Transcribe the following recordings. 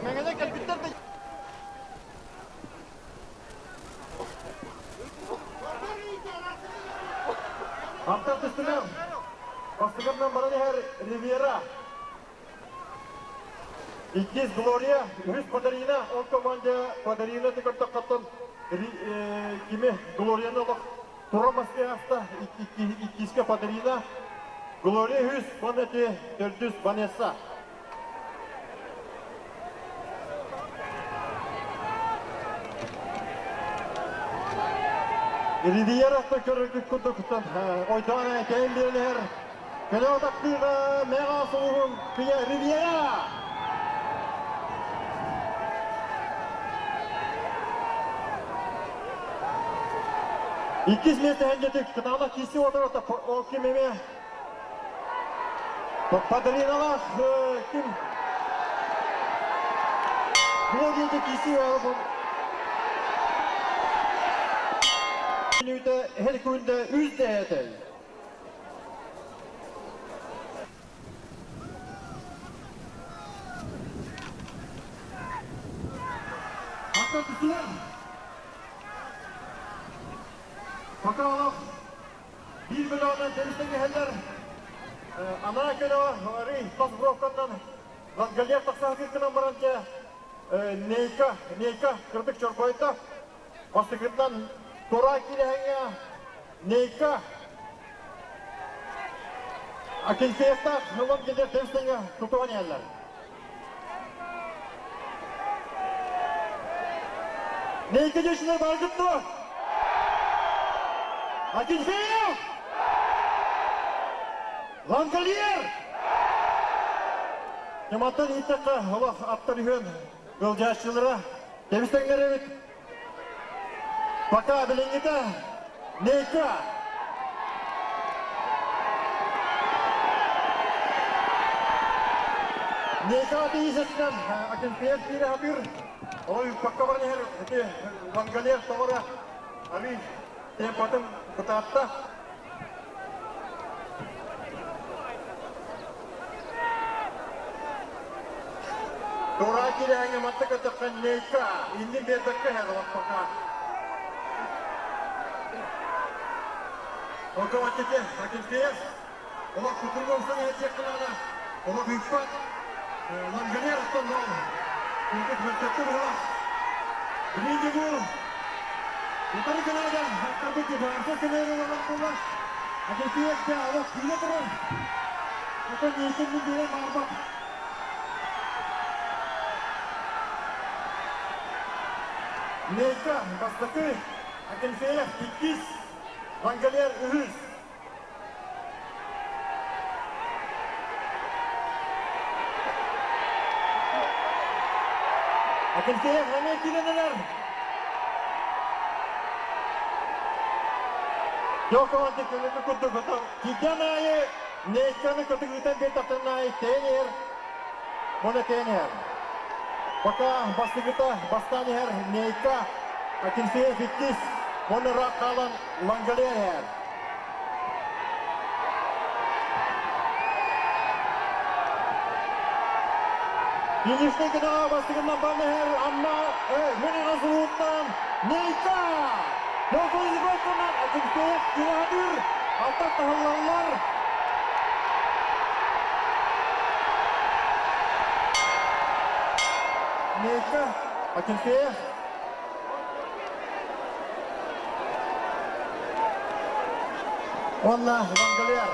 Мэҥэлэ кэлбиттэр да Антон түстүлэр. Бастакынан баран иһэр Ривьера. Иккис Глория, үһүс Подарина, ол команда Подарина көрдөххөттөн кими Глорияны олох тура маскыаста иккискэ Подарина, Глория үһүс, уонна төрдүс Ванесса. Ривьерата көрөргүт курдуктан ойдоон кэйэн биэрэн Көнө атахтыыга Мэҕэ сулуһун күйэ Ривьера! Иккис миэстэ хэнжетик кытаанах киси отырота ол ким эме Падриналаах ким Глория киси Мүнүүтэ her күндэ үс дэһэтэй. Аттан түстүлэр. Пока биир бөлөҕүнэн тэбистэн иһэллэр. Анаа көлөҕө арый тас бровканнан Лангалер тахсаһа кыркынан баран дьэ Нейка, Нейка кырдык чорбойдо. Бастакытынан тура киирэһэҥҥэ Нейка Акинфеевтаах Лангалер тэбистэҥҥэ тутуһан иһэллэр. Нейка дьиэчилэр баргыт дуо? Акинфеев! Лангалер! Ньыматтан иһиттэххэ, олох аттар үһүөн ыалдьааччылара тэбистэҥнэр эбит. Пока билиҥҥитэ Нейка! Нейка тиийсэтинэн Акинфеев киирэ сатыыр. Ол үппакка баран иһэр ити Лангалер тоҕо арый темпатын бытаатта. Тура кирэҥҥэ манта көтөххө Нейка иннин биэрбэккэ иһэр пока. Окоматите Акинфеев олох кутуруга устан иһэр кылаана олох ыыппат Лангалер оттон курдук мөлтөттө быһылах. Билиги бу утары кылаада аттарбыт барса кэлэр олорон буолла. Акинфеев да олох киирэ турар. Оттон Нейкин мин биэрэн баарбат. Нейка бастакы, Акинфеев иккис, Лангалер үһүс. Акинфеев эмиэ киирэн эрэр. Дьокуончик кылыты курдук киирдэн аайы Нейканы көтүгүтэн биэртэхтэрин аайы тэйэн иһэр, уонна тэйэн иһэр. Пока бастыгыта бастаан иһэр Нейка, Акинфеев иккис, уонна ыраах хаалан Лангалер иһэр. Финишный гынаҕа бастыгынан баран иһэр Анна Мөнөҕө Зулуттан Нейка! Нолкойзубайканан Акинфеев киирэ аттар таһыллаллар. Нейка Акинфеев уонна Лангалер.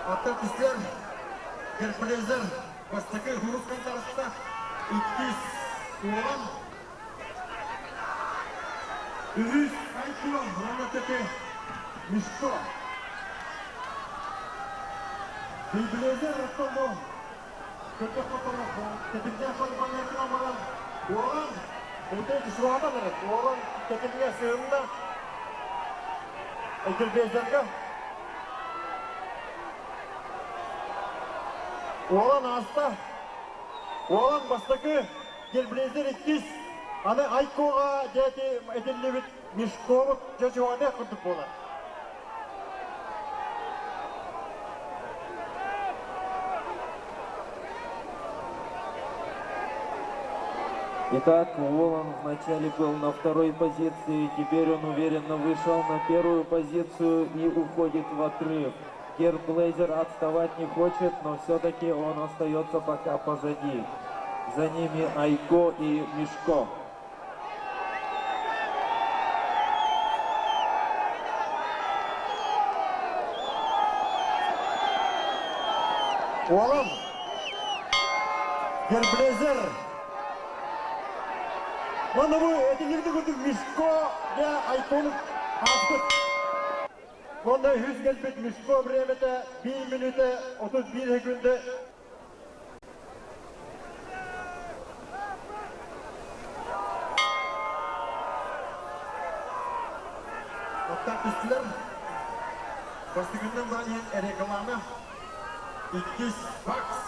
Оттон Кисер Герплезер бастакы хурускан таҕыста, иккис Уолан, үһүс Айкуо уонна Төкө Мишко. Герплезер оттон бу Көтөх хоторо тэтимнээх холбоҥҥа баран Уолан өтө Кисуатан эрэ Уолан тэтимҥэ сыһынна Герплезерга. Уолан ааста. Уолан бастакы, Герблезер иккис. Аны Айкоҕа дьэ этиллибит Мешкову дьэ курдук буолар. Итак, Уолан вначале был на второй позиции, теперь он уверенно вышел на первую позицию и уходит в отрыв. Герблейзер отставать не хочет, но все-таки он остается пока позади. За ними Айко и Мишко. Уолан Герблезер Уонна бу этиллибити курдук Мишко дьэ Айкону ааспыт. Уонна үһүс кэлбит Мишко бириэмэтэ 1 мүнүүтэ 31 секунда. Оттон түстүлэр. Бастакынан баран иһэн реклама. Иккис Бакс.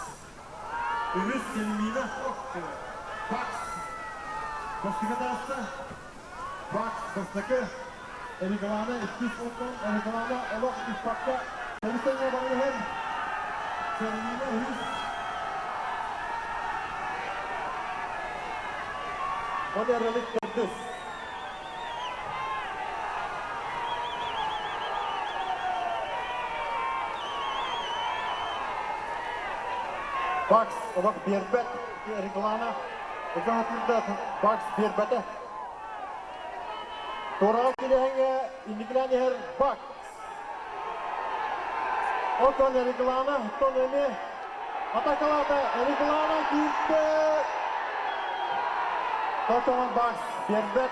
Үһүс Сельмина. Бакс. Бастакы тааста. Бакс бастакы. Реклама иккис онтон реклама олох испакка тэбис-тэҥҥэ баран иһэр. Сельмина үһүс. Ол эрэлик төрдүс. Бакс олох биэрбэт реклама. Ыгаһатыырда Бакс биэрбэтэ. Туораҕа килэһэҥҥэ инникилээн иһэр Бакс. Оттон реклама, оттон эмиэ атакалаата реклама киирдэ. Тотоҕон Бакс биэрбэт.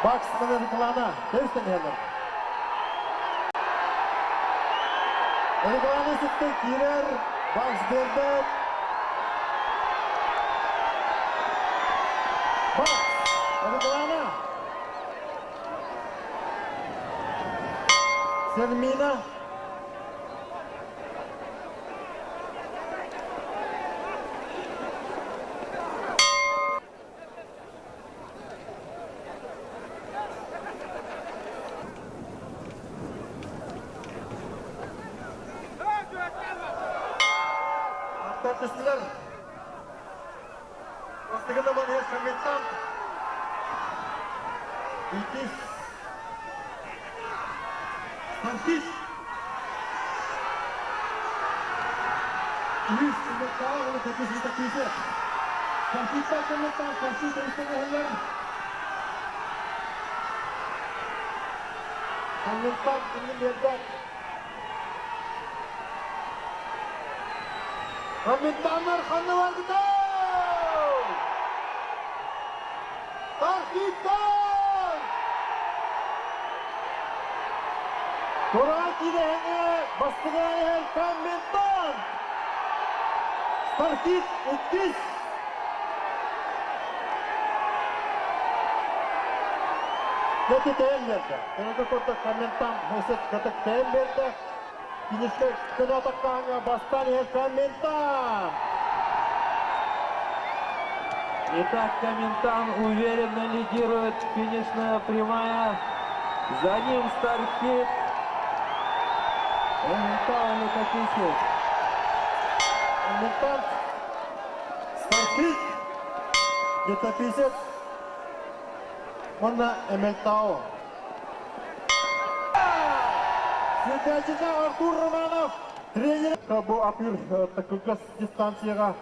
Бакс реклама тэбистэн иһэллэр. Реклама сыттан киирэр, Бакс биэрбэт. Бакс! Реклама! Сермина! Аттар түстүлэр. Бастакы манеж Хамиттан. Иккис. Стархит. Үһүс Хамиттан уонна төрдүс Витакисе. Стархиттан Хамиттан Стархит эйсэҥэһэллэр. Хамиттан иннин биэрбэт. Хамиттаннар ханна барбытай? Тархиттан! Туран кидэһэҥэ бастыҥаан иһэр Хамминтан! Стархит иккис! Эти тэйэн берді. Көнөкө курдук Хамминтан өсөт кытык тэйэн берді. Финишке көнө атаккааҥҥа бастаан иһэр Комментан! Итак, Комментан уверенно лидирует финишная прямая. За ним Стархит. Эментал летописец. Комментан Стархит летописец уонна Эмельтао. Сүүрдээччитэ Артур Романов тренер бу атыыр кылгас дистанцияҕа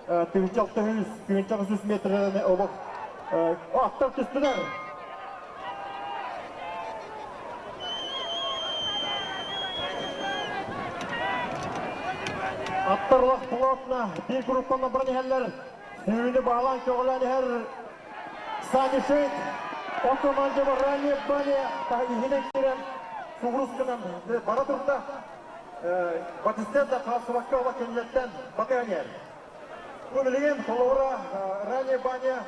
1600 1600 метраны олох аттар түстүлэр. Аттар олох плотно биир группаны баран иһэллэр. Сүүрүүнү баһылаан көҕүлээн иһэр Санишит ол командева ранее бали иһинэн киирэн сугурус гынан бара турда. Батистен да хаалсыбакка ола кэнниттэн батыһан иһэр. Бу билигин холобура ранее баня.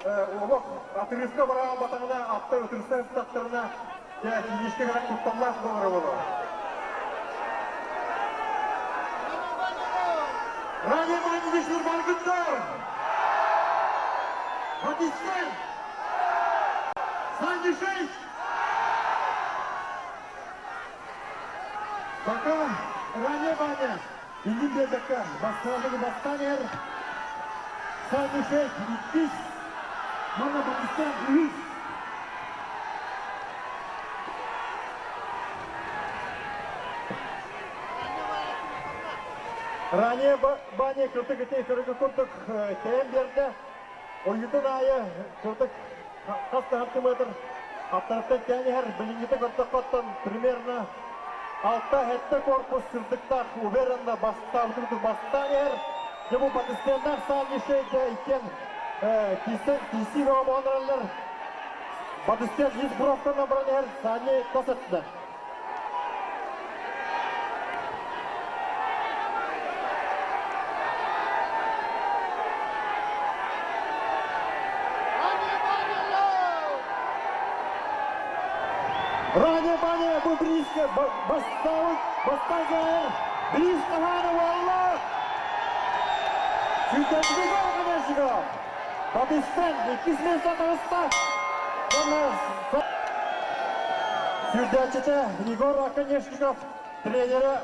Олох отрывка бараабатаҕына, аттар ытырса ыстахтарына, дьэ, финишкэ кэлэн кутталлаах буолара буолуо. Ранее Маннич Нурбангыттар! Батистен! Саннишей! Пока ранее Ваня иннин биэрбэккэ бастаабыгы бастаан иһэр Саннишей иккис, манна Батистен үһүс. Ранее Ваня кырдык ити көрүгү курдук тэйэн биэрдэ. Ойуутун аайы кырдык хас да сантиметр аттарыттан тээн иһэр. Билиҥҥитэ көрдөххө примерно 6-7 корпус сырдыктаах уверенно бастаабытын курдук бастаан иһэр. Дьэ бу Батыстеннаах Саннишей дьэ иккиэн киирсии бөҕө буолан эрэллэр. Батыстен ис бровканан баран иһэр, Санни тас өттүнэн. Ранее Баня бу близко бастаабыт бастаан близко хаана буолла. Сүүрдээччи Оконешников. Батыстан иккис место таҕыста. Сүүрдээччитэ Егор Оконешников тренерэ.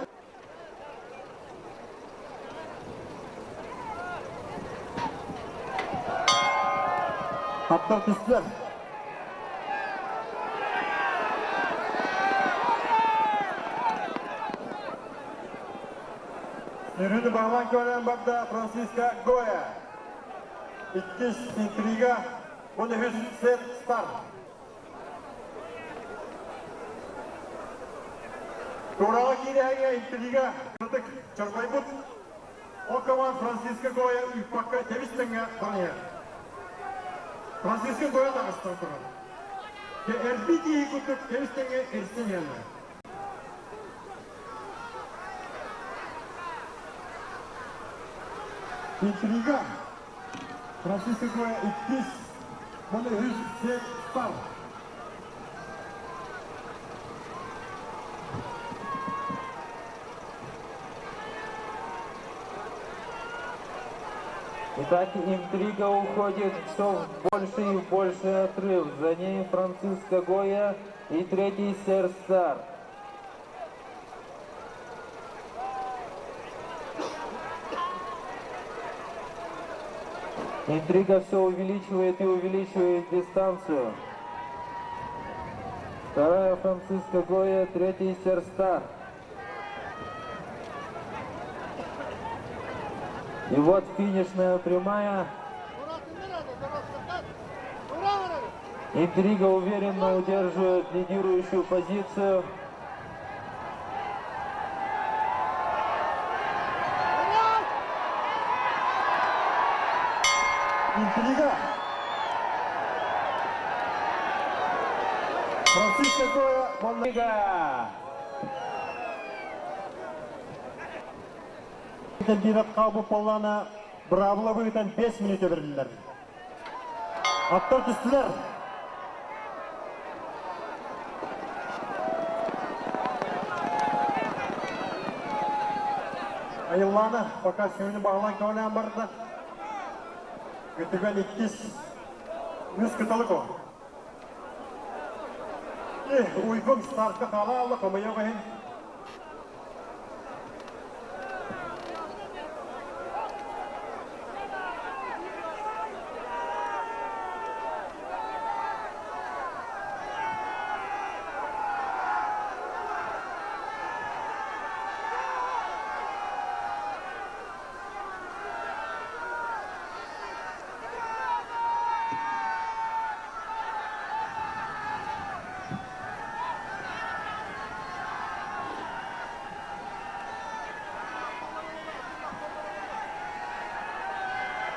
Аттар түстүлэр. Сүрүн баһылаан көрөн барда Франциско Гоя. Иккис интрига, он үһүс Сет Стар. Туораҕа киирэһиҥэ интрига кырдык чорбойбут. Ол команд Франциско Гоя ыыппакка тэбис тэҥҥэ баран иһэр. Франциско Гоя таҕыстан турар. Эрбии киһи курдук тэбис тэҥҥэ эрсэн иһэллэр. Интрига. Франциско Гоя иккис, уонна үһүс Сет Стар. Итак, интрига уходит все в больше и в больший отрыв. За ней Франциско Гоя и третий Серстар. Интрига все увеличивает и увеличивает дистанцию. Вторая Франциско Гоя, третий Серстар. И вот финишная прямая. Интрига уверенно удерживает лидирующую позицию. Интрига. Франциско Гоя Интрига! Биират хаалбыт буоллаҕына, быраабыла быһыытынан 5 мүнүүтэ бэриллэр. Аттар түстүлэр. Айыллаана пока сүүнү баҕалаан көҕүлээн барда. Күтүгэн иккис үс кыталык ол. Уйгун стартка хаалаалла хомойуох иһин.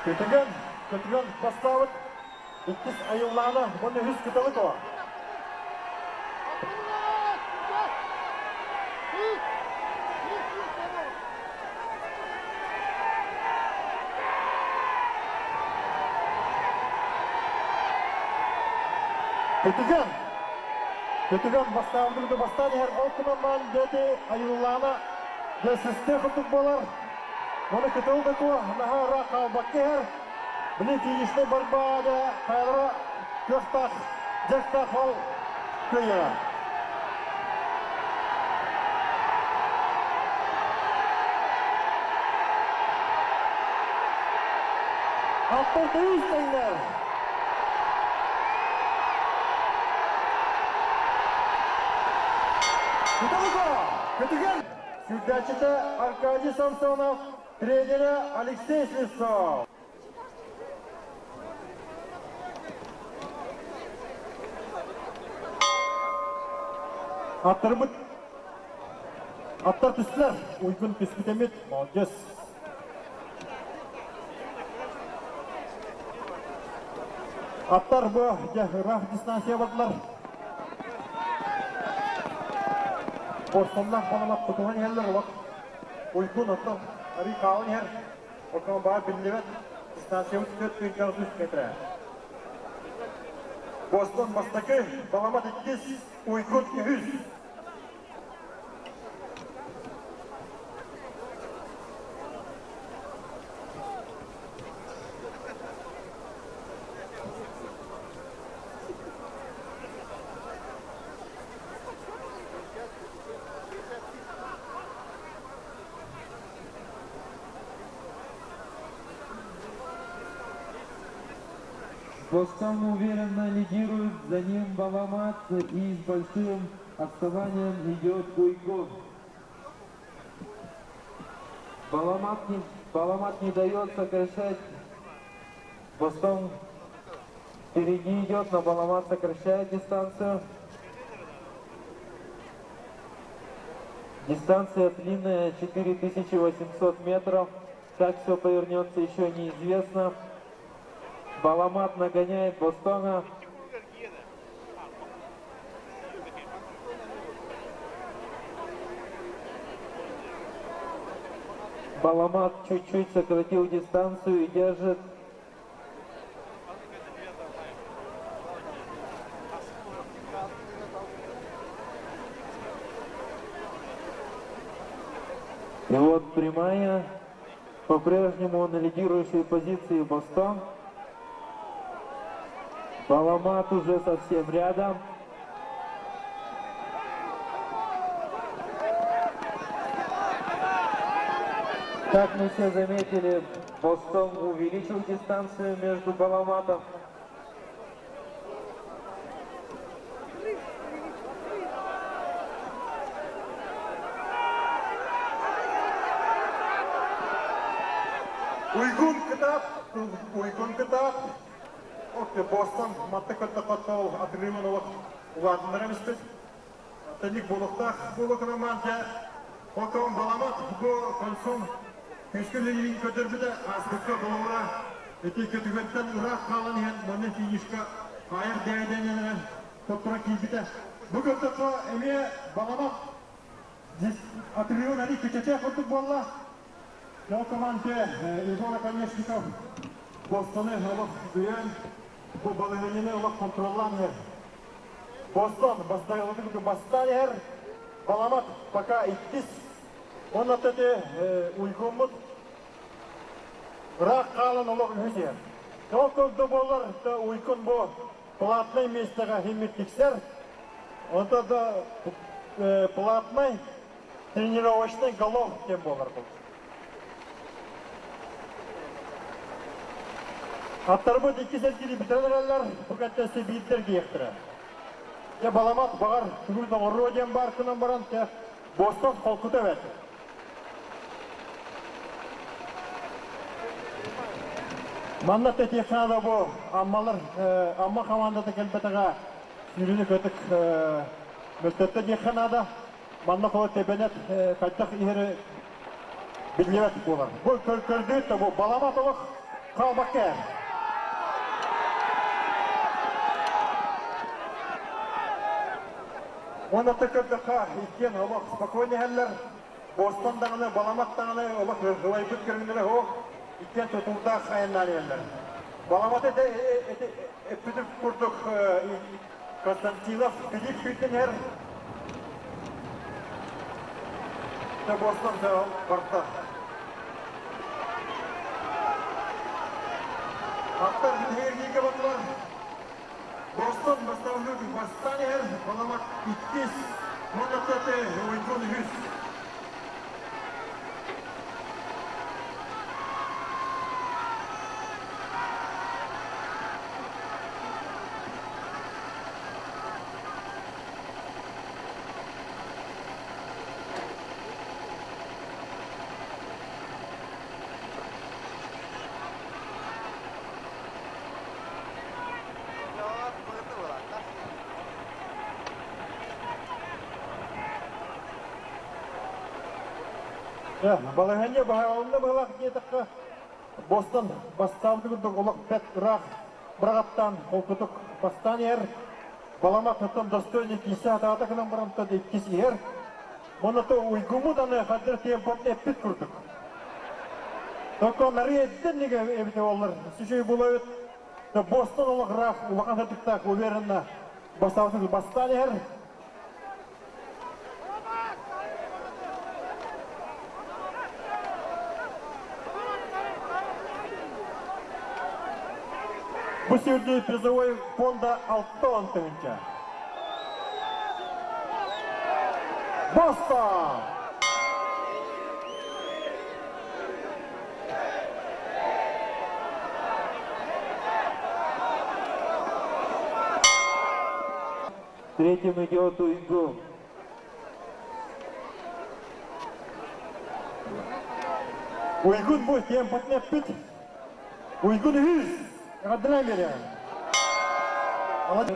Көтүгэн, көтүгэн бастаабыт иккис айыллаана уонна үһүс кыталык о. Көтүгэн! Көтүгэн бастаабытын бастаан иһэр ол кумаммаан дьэти айыллаана дьэ сыстыах курдук буолар. Оны кытыл да куо наһаа ыраах хаалбакка иһэр. Били финишнэй борьба дьэ хайалара кыахтаах, дьарыктаах ол кыайыаҕа. Аттар тыйыс тэҥнэр. Кыталыка! Көтүгэн! Сүүрдээччитэ Аркадий Самсонов, тренерэ Алексей Слепцов. Аттарбыт аттар түстүлэр. Уйгун түспүт эмит. Молодец. Аттар бу дьэ ыраах дистанция бардылар. Бостоннаах баламат тутуһан иһэллэр олох. Уйгун оттон арый хаалан иһэр. Оттон баар биллибэт дистанциябыт 4 метрэ. Бостон бастакы, Баламат иккис, Уйгун үһүс. Бостон уверенно лидирует, за ним Баламат и с большим отставанием идет Уйгун. Баламат не дает сокращать. Бостон впереди идет, но Баламат сокращает дистанцию. Дистанция длинная, 4800 метров. Как все повернется, еще неизвестно. Баламат нагоняет Бостона. Баламат чуть-чуть сократил дистанцию и держит. И вот прямая. По-прежнему на лидирующей позиции Бостон. Баламат уже совсем рядом. Как мы все заметили, Бостон увеличил дистанцию между Баламатом. Уйгун кытаат, Уйгун кытаат. Окей, Бостон матты көттө отрывын олох улаатыннара биспит. Тэник буолуохтаах буолуо команда. Хотон Баламат бу консум күүскэ көтөрбүтэ ааспыкка болура. Ити көтүгөттен ыраах хаалан иһэн манна финишка айар дээдэнэнэн тоттура киирбитэ. Бу көрдөккө эмиэ Баламат отрывын ани күчече курдук буолла. Ол команда Егор Оконешников Бостоны олох бүйэн бу балаһыанньаны олох контроллаан иһэр. Бостон бастаан иһэр. Баламат пока иккис. Онно тэти Уйгуммут ыраах хаалан олох үһүс иһэр. Ол курдук буоллар Уйгун бу платный местоҕа химмит тиксэр. Онто да платный тренировочный голов диэн буолар бұл. Аттарбыт иккис эргири бүтэн эрэллэр, бу кэттессе биирдэр киэхтэрэ. Дьэ Баламат баҕар тугу доҕоруо диэн баар гынан баран те Бостон холкута эбэт. Манна тэтиэххэ бу Аммалар Амма командата кэлбэтэҕэ сүүрүнү көтүк мөлтөттө диэххэ наада. Манна хоо тэбэнэт хайдах иһэри биллибэт буолар. Бу көрдүүт да бу Баламат олох хаалбакка. Уонна көрдөххө иккиэн олох спокойно иһэллэр. Бостон даҕаны, Баламат даҕаны олох ылайбыт көрүҥнэрэ суох. Иккиэн тутулдаах айаннаан иһэллэр. Баламат эти эппитим курдук Константинов Филипп Күүтүнэр Бостон барда. Аттар бүтэһигэр бардылар. Бостон бастаабыт бастаан иһэр, Баламак иккис, уонна Уйгун үһүс. Балаһыанньа баһаалынна быһалаах диэтэххэ, Бостон бастаабыт курдук олох бэрт ыраах быраҕаттаан холкутук бастаан иһэр. Баламат достойный киирсэ сатаата гынан баран иккис иһэр. Онно уйгуммут аны хаддыр темпот эппит курдук. Только нары эдден эбите олар сүчүй булабыт. Бостон олох ыраах улахан сатыктаах уверенно бастаабыт бастаан иһэр. Бу сүүрдүү призовой фонда 60 тыһыынча. Бостон! Третьим идет Уйгун. Уйгун бу темпотун эппит. Уйгун үһүс. Эҕэрдэлээн берем.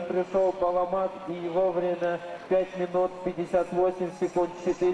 Пришел Баламат, и его время 5 минут 58 секунд 4.